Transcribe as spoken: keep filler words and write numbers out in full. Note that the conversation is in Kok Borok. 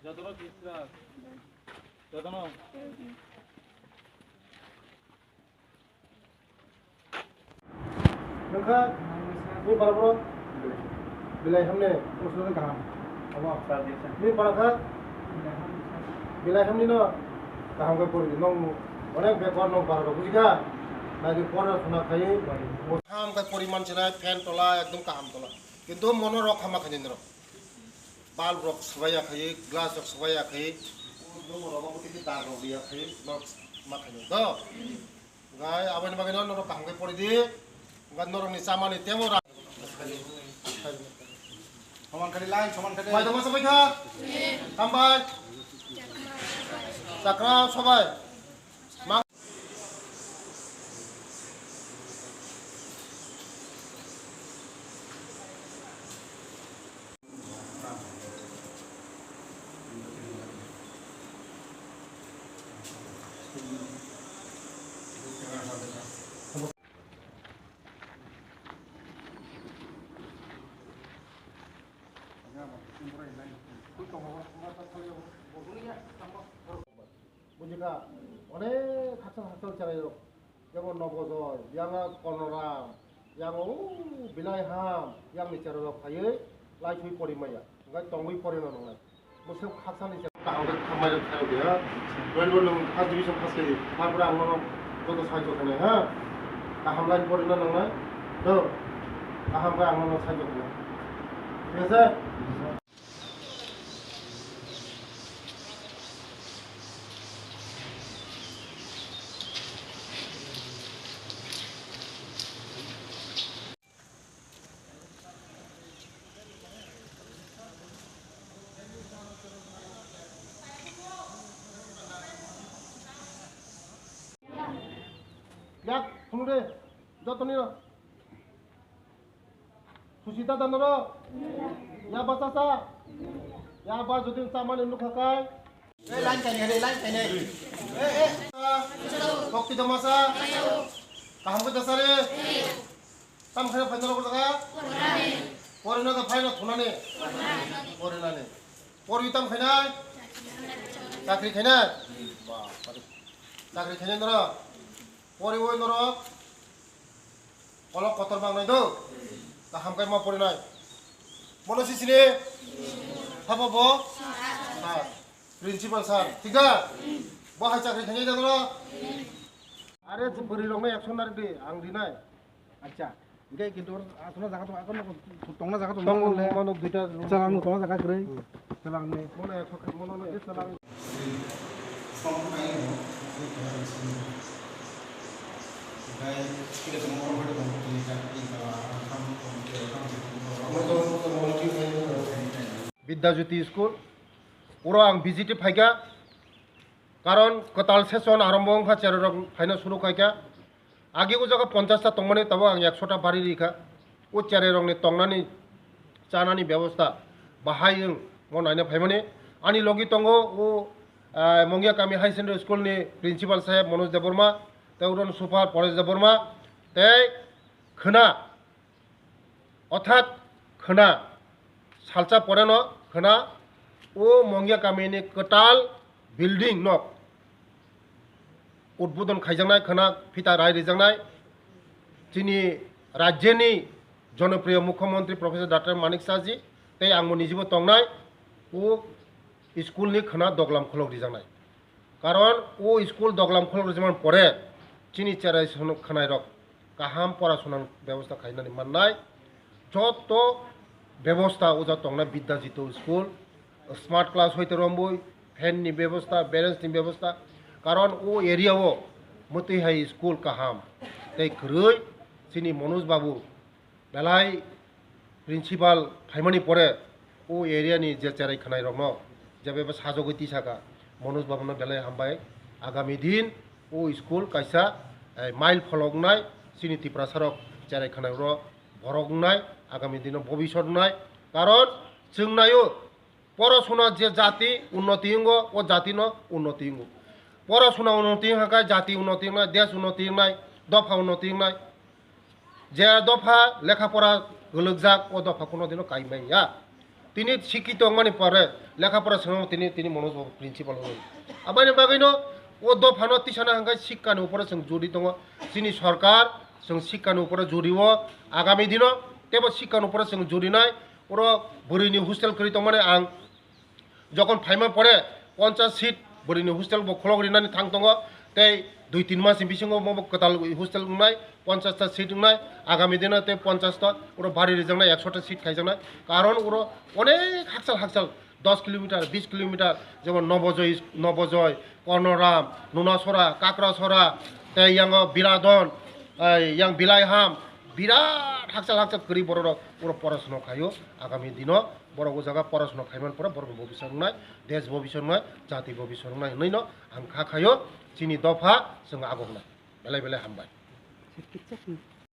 Jotono tisra. Jotono. Nokha, ni para bro? Belai hamne, bro, sudah kaham. Apa? Ni para kha? Belai hamni no, kaham khe pori di. Nong, onek backward nong para bro, bujikha? Nai di pora suna khai. Kaham khe pori man chinai, fan tola, ekdom kaham tola. Kintu mono rok hama khaini norok. Bulb rok swbaiya khai, glass rok swbaiya khai, rogo rogo tiki dag rok riya khai, norok ma khaini do. Gai aboni bagwi no norok kaham khe pori di. Gai norok ni chamani tebo ra. Soman khadi line, soman khadi. Bai dama sabai kha. Hambai. Chakra sabai. Bujikha, onek hakchal hakchal cherairok, jemon Nobojoy, yang Konoram, yang o Bilaiham, yang ni cherairok phaiwi laiswi pori maya, hwnkhe tongwi pori no nangnai. Mwswk hakchal ni cherairok kaham khe khambai rok khairok ya. Well, well, nwng first division pass khaidi, tarpore ang nono joto sahajyo khainai, ha? Kaham line pori no nangnai, do? Kaham khe ang nono sahajyo khainai. Thik ase? Yak, phunuk de, joto nino. Susita Dandoro. Ya ba chacha. Ya ba jodi chamani nukha kai. Ei, line kainai, ei, line kainai. Ei, ei. Kokti Damasa. Kaham khe dasa re. Tam khaina phaina rok jaga. Porina da phaina thunani. Porinani. Pori tam khainai. Chakri khainai. Ba, chakri khainai noro. Poriwi norok kolok kotor mangnai do. Kaham khe ma porinai. Bono si sini? Sabo bo? Sir. Principal sir. Thik da? Bo hai chakri khainai da norok? Are bwrwi rokno action nari di, ang rinai. Acha. Hingke kintu aswkno jaga tong, akhorno tongna jaga tong. Tong mano duita room. Chwla ang tongna jaga kwrwi. Hmm. Chwla ang ni. Mono ekho khe, mono no chwla ang. Bidya Jyoti School, oro ang visit phaikha, karon kwtal session arombho wngkha, chererok phaina suru khaikha. Age o jaga ponchash ta tongmani, tabuk ang ekso ta bari rikha. O cherai rokni tongnani, chanani bebosta bahai wng mo naina phaimani. Ani logi tongo o, ah, Mongia Kami High Secondary School ni principal saheb Manoj Debbarma, tei uron super Paresh Debbarma, tei khwna, orthat khwna, salsa poreno khwna o Mongia Kami ni kwtal building nok udbodon khaijaknai, khwna phita rai rijaknai chini rajyoni jonopriyo mukhyamantri Professor Doctor Manik Saha ji tei angbo nijibo tongnai o school ni khwna doglam kholok rijaknai. Karon o school doglam kholok rijakmani pore chini cherai khwnairok kaham porasona bebosta khainani mannai. Joto bebosta o jaga tongnai Bidya Jyoti School, smart class hoite romboi, fan ni bebosta, bench ni bebosta. Karon o area o mwtwi hai school kaham tei kwrwi chini Manoj babu belai principal phaimani pore o area ni je cherai khwnairokno je bebak sajagwi tisaka Manoj babuno belai hambai. Agami din o school kaisa, eh, mile pholok wngnai chini Tiprasarok cherai khwnairok borok wngnai, agami dino bobisot wngnai. Karon chwng naio, porasona je jati unnoti wngo, o jatino unnoti wngo. Porasona unnoti wngkha khe jati unnoti wngnai, desh unnoti wngnai, dopha unnoti wngnai. Je dopha lekha pora gwlwkjak, o dopha kuno dino kaimai ya. Tini sikki tongmani pore lekha pora swnamo tini, tini Manoj babu principal hwnwi. Aboni bagwino o dophano tisana hwnkhe sikkani upore chwng juri tongo. Chini sorkar chwng sikkani upore juri o, agami dino teibo sikkani upore chwng jurinai. Oro bwrwini hostel kwrwi tongmani ang jokon phaima pore ponchas seat bwrwini hostel bo khulok rinani thang tongo, tei dui tin mas ni bisingo bo kwtal hostel wngnai, ponchas ta seat wngnai, agami dino tei ponchas ta oro bari rijaknai, ekso ta seat khaijaknai. Karon oro onek hakchal hakchal dos kilometer, bis kilometer, jemon Nobojoy, Nobojoy, Kornoram, Nunasora, Kakrasora, tei yango Biladon, ai, yang Bilaiham, birat hakchal hakchal kwrwi bororok oro porasona khaio. Agami dino borok o jaga porasona khaiman pore borokni bobiswt wngnai, desh bobiswt wngnai, jati bobiswt wngnai hwnwino ang kha khaio. Chini dopha chwng ago hwnai. Belai belai hambai.